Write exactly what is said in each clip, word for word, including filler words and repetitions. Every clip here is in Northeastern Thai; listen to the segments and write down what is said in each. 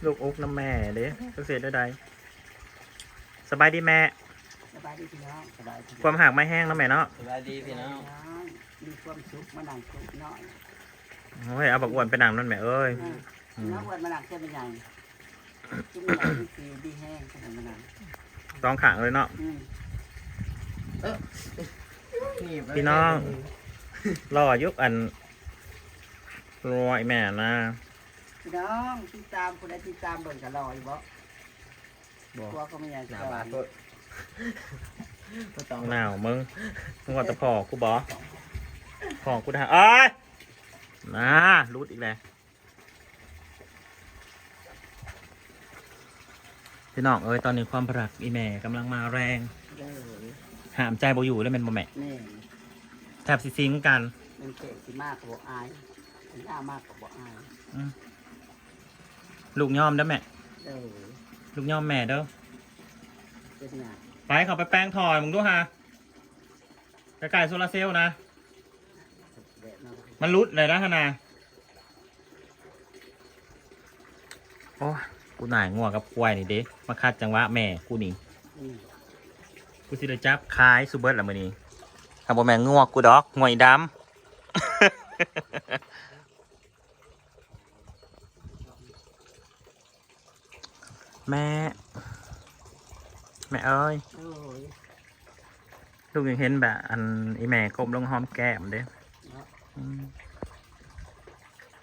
ลูกอกน้ำแม่เด้ จักสิได้ใด สบายดีแม่ สบายดีพี่น้อง สบายดี ความหักไม่แห้งเนาะแม่เนาะ สบายดีพี่น้อง มีความสุขมานั่งสุขน้อย โอ้ย เอาบักอ้วนไปนั่งนั่นแม่เอ้ย อืม อืม น้องอ้วนมานั่งเต้นเป็นไง จุ่มหน่อยมันคือดีแห้งขนาดนั้นนะ สองข้างเลยเนาะ อืม เออ นี่ไป พี่น้อง รอยุคอัน รวยแม่นะ พี่น้องติดตามคนใดติดตามเบิ่งกันรออยู่บ่ บ่ ตัวก็ไม่อยาก หน้า จะ บาดโพด บ่ต้อง หนาวมึง มึงว่าแต่พ่อกูบ่ พ่อกูด่าเอ้ย นะ หลุดอีกแล้ว พี่น้องเอ้ย ตอนนี้ความรักอีแม่กำลังมาแรง เออ ห้ามใจบ่อยู่แล้วแม่นบ่แม่ แม่น แทบสิซิงกัน มันเกะสิมากก็บ่อาย มันยากมากก็บ่อาย อืม ลูกยอมเด้อแม่ เออ ลูกยอมแม่เด้อ เป็นไง ไป เขาไปแปลงถอยมึงดูฮะ ใกล้ๆโซลาร์เซลล์นะ แบบนั้น มันหลุดเลยนะฮะนา โอ้ย กูหน่ายงัวกับควายนี่เด้ มาขัดจังหวะแม่กูนี่ อืม กูสิได้จับขายสุเบิดละมื้อนี้ ถ้าบ่แม่นงัวกูดอก งัวอีดำ แม่ แม่เอ้ย โอ้ย ลูกยังเห็นแบบอันอีแม่ก้มลงหอมแก้มเด้ เนาะ อืม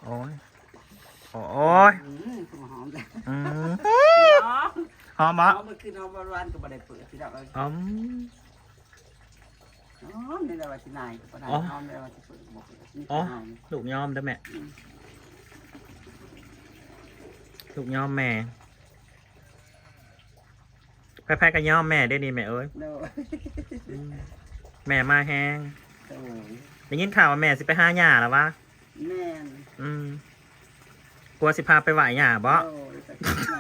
โอ้ย โอ้ย อืม คือมาหอมเลย อืม หอม หอมบ่ หอมมันคือหอมหวานๆก็บ่ได้เปิดพี่น้องเอ้ย อืม หอมนี่แหละว่าสินายก็บ่ได้ อ๋อ หอมนี่แหละว่าสิเปิดบ่เปิด นี่ อ๋อ หอม ลูกยอมเด้อแม่ อืม ลูกยอมแม่ ใครๆก็ยอมแม่ได้นี่แม่เอ้ย โดย อืม แม่มาแฮง โดย ได้ยินข่าวว่าแม่สิไปหาย่าแล้ววะ แม่น อืม กลัวสิพาไปไหว้ย่าบ่ โดย ไปหา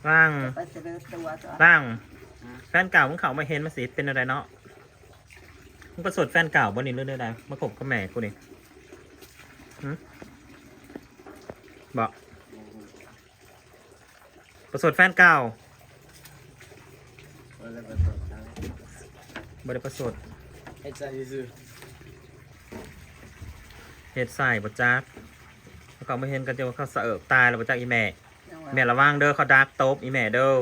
ร่าง ไปเสนอตัวซะ ร่าง ฮะ แฟนเก่ามึงเขามาเห็นมาสิเป็นอะไรเนาะ มึงประชดแฟนเก่าบ่นี่หรือใดๆ มาคบกับแม่กูนี่ หึ บ่ ประชดแฟนเก่า บ่ได้ประชดนะ บ่ได้ประชด เฮ็ดใส่ซื่อ เฮ็ดใส่บ่จัก แล้วก็มาเห็นกันจนว่าเขาสะเอิบตายแล้วบ่จักอีแม่ จังหวะ แม่ระวังเด้อ เขาดักตบอีแม่เด้อ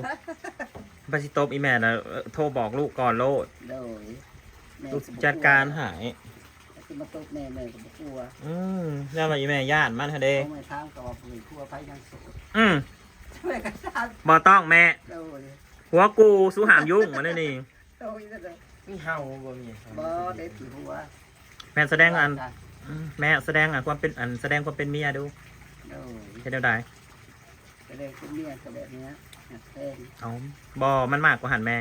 ไปสิตบอีแม่นะ เอ่อ โทรบอกลูกก่อนโลด โดย แม่ ลูกสิจัดการให้ สิมาตบแม่ แม่ก็บ่กลัว อืม แล้วว่าอีแม่ย่านมันหั่นเด้ เอาแม่ถามก็ว่าบ่กลัวไผยังโสด อืม แม่ก็ถาม บ่ต้องแม่ โดย ผัวกู สู้ห้ามยุ่งมาเด้อนี่ โดย มีเห่าบ่มี บ่ได้สิหัว แม่แสดงอัน จ้ะ อืม แม่แสดงอันความเป็น อันแสดงความเป็นเมียดู โดย เฮ็ดแนวใด แสดงเป็นเมียก็แบบเนี้ย หักแพง เอา บ่ มันมากกว่าหั่นแม่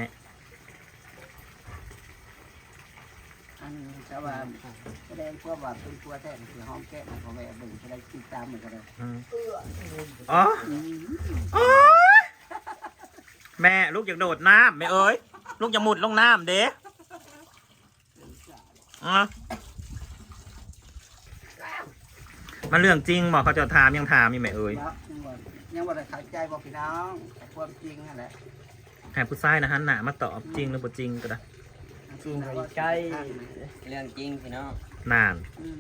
อันชาวบ้านแสดงความว่าเป็นผัวแท้ คือหอมแก้มมันก็แวะเบิ่ง ก็ได้ติดตามมันก็ได้ อืม เอื้อ อ๋อ อืม โอ๊ย แม่ ลูกอยากโดดน้ำแม่เอ้ย ลูกอยากมุดลงน้ำเด้ อ่ะ มันเรื่องจริงบ่ เขาเจ้าถามยังถามอยู่แม่เอ้ย เนาะ ยังบ่ ยังบ่ได้เข้าใจบ่พี่น้อง แต่ความจริงนั่นแหละ ให้ผู้ชายนะหันหน้ามาตอบจริงหรือบ่จริงก็ได้ ซูมไปใกล้ เรื่องจริงพี่น้อง นาน อืม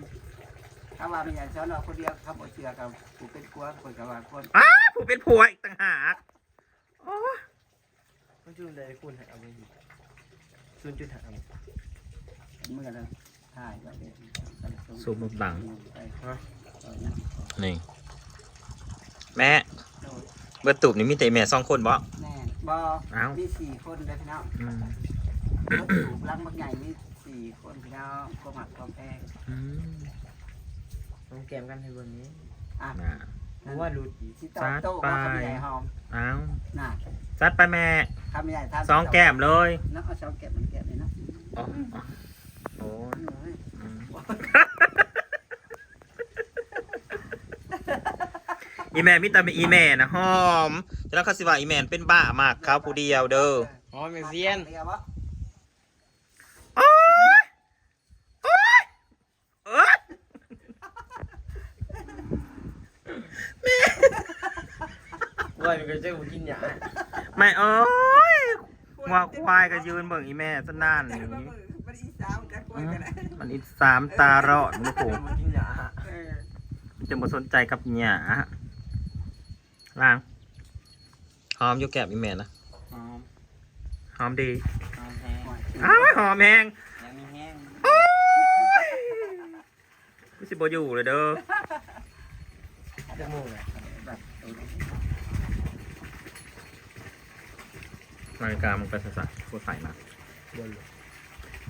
ถ้าว่ามีอย่างฉันเอาคนเดียวเขาบ่เชื่อกับผู้เป็นผัวคนก็ว่าคน อ้า ผู้เป็นผัวอีกต่างหาก โอ้ย มันจุ่มได้คุณให้เอาไปอีก ศูนย์จุดห้า เมื่อแล้วถ่ายไว้เลย สูบบัง ไป ฮะ เอานะ นี่ แม่ โดย เบิดตูบนี่มีแต่แม่สองคนบ่ แม่นบ่ อ้าว มีสี่คนเด้อพี่น้อง อืม เบิดตูบหลังบักใหญ่มีสี่คนพี่น้อง ความหักความแพง อืม ต้องแกมกันให้เบิ่งนี้ อ่ะ น่ะ เพราะว่าหลุดอีก สิตอบโต้ จัดไป ว่าคำใหญ่หอม อ้าว น่ะ จัดไปแม่ คำใหญ่ทำ สองแก้มเลย เนาะ เอาสองแก้มมันแก้มเลยเนาะ อ๋อ โอ้ย อืม อีแม่มีแต่อีแม่นะหอม แล้วเขาสิว่าอีแม่เป็นบ้ามากเขาผู้เดียวเด้อ หอมอย่างเซียน เดียววะ โอ๊ย โอ๊ย โอ๊ย ว่ามันก็จะมากินหญ้า แม่เอ้ย งัวควายก็ยืนเบิ่งอีแม่ซะนั่น มันอีสาวจักคนก็ได้ มันอีสามตาร้อน มันคง มากินหญ้า เออ จะบ่สนใจกับหญ้า ล้าง หอมอยู่แก้มอีแม่นะ หอม หอมดี หอมแฮง อ้าว หอมแฮง ยังมีแฮง โอ้ย กูสิบ่อยู่เลยเด้อ จักโมงเลย แบบ นาฬิกามันไปสะสะกูใส่มา เดี๋ยวเลย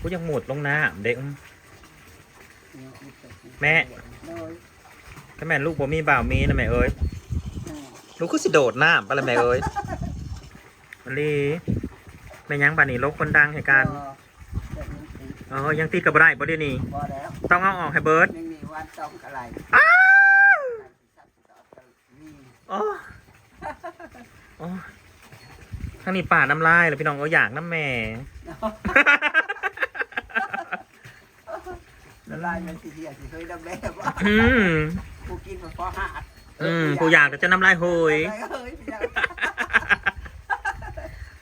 กูยังหมดลงน้ำเด้อ แม่ โดย ถ้าแม่นลูกบ่มีบ่าวมีนะแม่เอ้ย อืม ลูกคือสิโดดน้ำไปละแม่เอ้ย อลี แม่ยังบัดนี้ลกคนดังให้กัน บ่ แบบนี้สิ เออ ยังติดกับบ่ได้บ่เดี๋ยวนี้ บ่แล้ว ต้องเอาออกให้เบิด ยังมีวันต้องอะไร อ้าว อืม โอ้ โอ้ ทั้งนี้ป่าน้ำลายเลยพี่น้อง เออ อยากน้ำแม่ ละลายมันสิเดียสิเฮ้ยน้ำแม่บ่ อืม กูกินมันพอหาด อืม กูอยากแต่จะน้ำลายโหย น้ำลายเฮ้ยพี่น้อง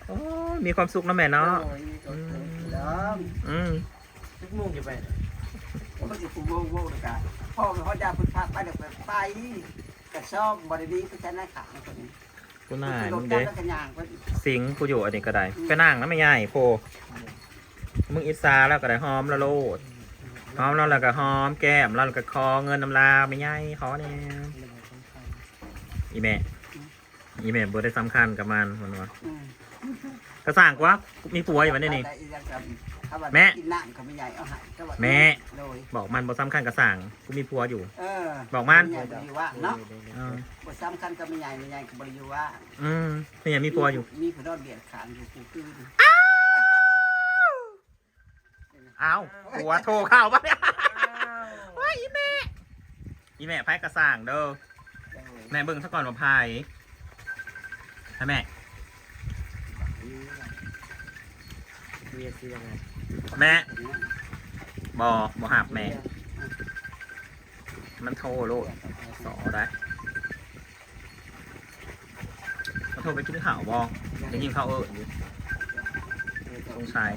โอ้ มีความสุขเนาะแม่เนาะ โอ้ยมีความสุข อืม พี่น้อง อืม จักโมงจะไป ก็มันสิบโมงโมงนะกะ พ่อมันเขาจะพุทธะไปเดี๋ยวไป ไป กระซ่อมบริวีไปใช้หน้าขาคนนี้ กูหน้า กู มึงเด้ รถจักรยานก็ สิงกูอยู่อันนี้ก็ได้ อืม ไปนั่งนะแม่ใหญ่โพ มึงอิจฉาแล้วก็ได้หอมแล้วโลด หอมแล้วแล้วก็หอมแก้มแล้วก็ขอเงินน้ำลาวแม่ใหญ่ขอเนี่ย อีแม่ อีแม่บ่ได้สำคัญกับมันมันว่า อืม กระสั่งกว่ามีผัวอยู่วันนี้นี่ ได้อีกอย่างกับ แม่ กินน้ำกับแม่ใหญ่เอาให้ก็ว่า แม่ โดย บอกมันบ่สำคัญกระสั่ง กูมีผัวอยู่ เออ บอกมัน แม่ใหญ่บ่ได้ว่างเนาะ เออ บ่สำคัญกับแม่ใหญ่ แม่ใหญ่ก็บ่ได้อยู่ว่าง อืม แม่ใหญ่มีผัวอยู่ มีผู้นอนเบียดขางอยู่กูคืน อ้าว ผัวโทรเข้ามาเนี่ย อ้าว ว้ายอีแม่ อีแม่ไผกระสั่งเด้อ โดย แม่เบิ่งซะก่อนว่าไผ ให้แม่ เมียชื่ออะไร แม่ บ่ บ่หับแม่ มันโทรโลด สอได้ มันโทรไปกินข้าวบ่ จะกินข้าวเอออยู่ สงสัย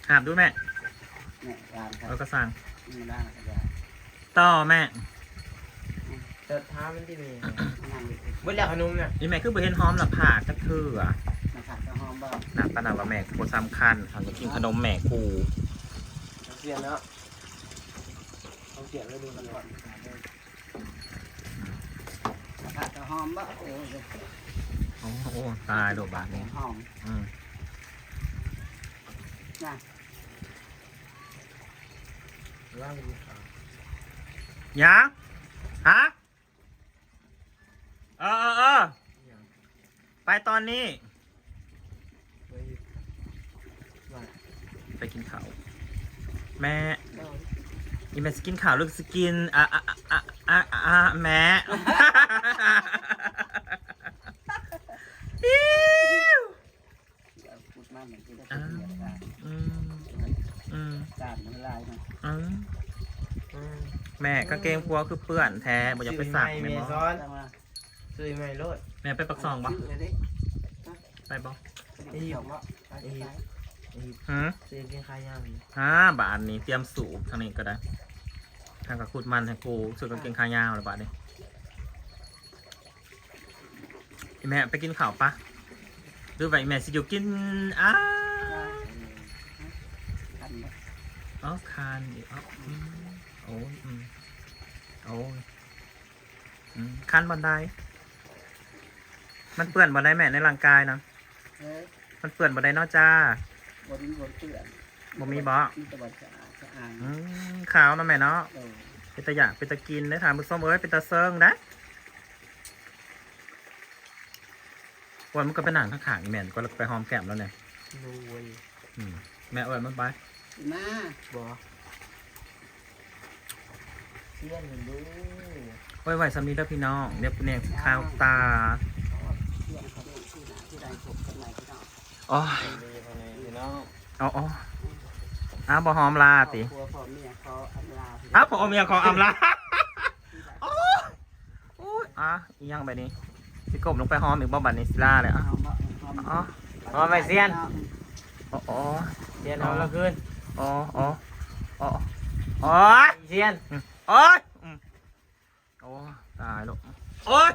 หับดูแม่ แม่วางครับ เออ กระสั่ง นี่มันได้แล้วก็ได้ ต่อแม่ เติร์ดท้ามันที่มี นั่งเลย เบิดแล้วขนมน่ะ นี่แม่คือบ่เห็นหอมละผากจักเทื่อ มาผัดกระหอมบ่ หนักปานนั้นว่าแม่กูบ่สำคัญ เขาจะกินขนมแม่กู เขาเสียแล้ว เขาเสียแล้วดูกันก่อน มาผัดกระหอมบ่ โอ้ย โอ้โอ้ ตายโลดบาดนี้ หอม อืม น่ะ ว่างดีครับ ยัง ฮะ เออเออเออ ไปตอนนี้ ไปกินข้าว แม่ โดย อีแม่สิกินข้าวหรือสิกิน อ่ะ อ่ะ อ่ะ อ่ะ อ่ะ อ่ะ แม่ อิ๊ว เดี๋ยวพูดมาเหมือนกัน อ่า อืม อืม จานมันลายนะ อืม อืม แม่กางเกงผัวคือเปื้อนแท้ บ่อยากไปซัก ซื้อใหม่ แม่นบ่ แม่ซ้อน จังว่า ซื้อใหม่โลด แม่ไปปากซองบ่ ซื้อเลยดิ ไปบ่ ไปเที่ยวบ่ ไป อี ไป อี หือ ซื้อกางเกงขายาวนี่ อ่า บาดนี้เตรียมสูบทางนี้ก็ได้ ทางกะขุดมันให้กูซื้อกางเกงขายาวแล้วบาดนี้ อีแม่ไปกินข้าวปะ หรือว่าอีแม่สิอยู่กิน อ้า คันบ่ อ๋อ คันอีก อ๋อ อืม โอ้ย อืม โอ้ย อืม คันบ่อนใด มันเปื้อนบ่อนใดแม่ในร่างกายนะ เออ มันเปื้อนบ่อนใดเนาะจ้า บ่มีบ่อนเปื้อน บ่มีบ่ มีแต่บ่อนสะอาดสะอ้าน อืม ขาวเนาะแม่เนาะ เออ เป็นตาอยากเป็นตากินได้อท่านผู้ชมเอ้ย เป็นตาเซิงนะ วันมันก็ไปนั่งข้างๆอีแม่นก็ไปหอมแก้มแล้วเนี่ย โอ้ย อืม แม่เอิ้นมันไป มา บ่ เสี้ยนมันดู ไว้ไว้ซ้ำนี้เด้อพี่น้อง เดี๋ยวแนงสิข้าวตา เสี้ยนเขาเรียกชื่อหนาที่ใดพบกันใหม่พี่น้อง โอ้ย ดีพ่อแม่พี่น้อง เอาเอาเอาบ่หอมลาติ ครอบครัวพ่อเมียขออำลาพี่น้อง เอาพ่อเมียขออำลา โอ้ย โอ้ย อ่ะอีหยังแบบนี้ สิกบลงไปหอมอีกบ่บัดนี้สิลาเลยอ่ะ หอมบ่หอม อ๋อ หอมไปเซียน อ๋ออ๋อ เซียนหอมแล้วคืน อ๋ออ๋ออ๋ออ๋อ เซียน โอ้ยอืมโอ้ตายแล้วโอ้ย